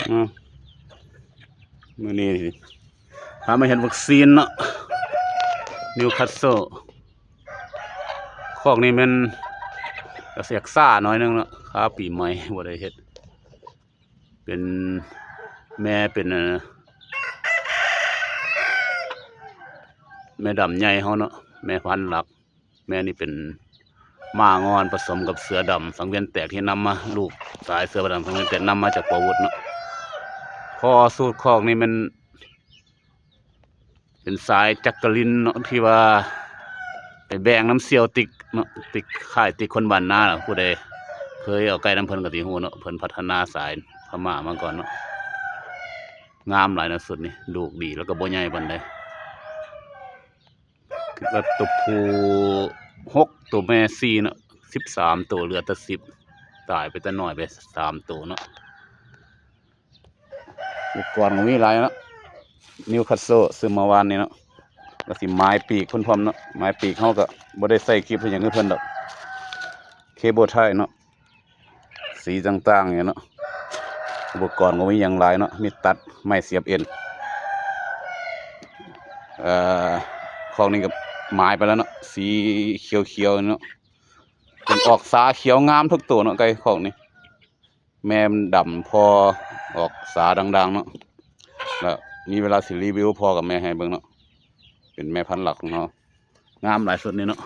ເນາະ ມື້ນີ້ພາມາເຮັດວັກຊີນເນາະ ນິວຄາສເຊິນ. ຄອກນີ້ແມ່ນກະຊິຢາກຊ້າໜ້ອຍໜຶ່ງເນາະ ຄາປີໃໝ່ບໍ່ໄດ້ເຮັດ. ເປັນແມ່ເປັນ ເອີ ແມ່ດຳໃຫຍ່ເຮົາເນາະ ແມ່ພັນຫຼັກ. ແມ່ນີ້ເປັນມ້າງອນປະສົມກັບເສືອດຳສັງວຽນແຕກ ທີ່ນຳມາ ລູກສາຍເສືອດຳສັງວຽນແຕກນຳມາຈາກພໍ່ວຸດເນາະ. ພໍ່ສູດຄອກນີ້ແມ່ນ ເປັນສາຍຈັກກະລິນເນາະ ທີ່ວ່າໄປແບ່ງນຳສ່ຽວຕິກເນາະ ຕິກຄ້າຍຕິກຄົນບ້ານນາລະ. ຜູ້ໃດເຄີຍເອົາໄກ່ນຳເພິ່ນກະຊິຮູ້ເນາະ ເພິ່ນພັດທະນາສາຍພະມ້າມາກ່ອນເນາະ. ງາມຫຼາຍເນາະຊຸດນີ້ ລູກດີ ແລ້ວກະບໍ່ໃຫຍ່ປານໃດ. ແລ້ວໂຕຜູ້ຫົກ ໂຕແມ່ສີ່ເນາະ ສິບສາມໂຕ ເຫຼືອແຕ່ສິບ ຕາຍໄປແຕ່ນ້ອຍໄປສາມໂຕເນາະ. ອຸປະກອນກະມີຫຼາຍເນາະ ນິວຄາສເຊິນຊື້ມາວານນີ້ເນາະ. ກະຊິໝາຍປີກເພິ່ນພ້ອມເນາະ ໝາຍປີກເຮົາກະບໍ່ໄດ້ໃສ່ກິບເຮັດຫຍັງຄືເພິ່ນດອກ ເຄເບິນໄທເນາະ ສີຕ່າງໆຢູ່ເນາະ. ອຸປະກອນກະມີຫຍັງຫຼາຍເນາະ ມີຕັດໄມ້ສຽບເອັນ. ເອີ ຄອກນີ້ກະໝາຍໄປແລ້ວເນາະ ສີຂຽວໆເນາະ ເປັນອອກສາຂຽວງາມທຸກໂຕເນາະ ໄກ່ຄອກນີ້. ແມ່ມັນດຳ ພໍ່ອອກສາດ່າງໆເນາະ. ລະມີເວລາຊິຣີວິວພໍ່ກັບແມ່ໃຫ້ເບິ່ງເນາະ ເປັນແມ່ພັນຫຼັກຂອງເຮົາ. ງາມຫຼາຍຊຸດນີ້ເນາະ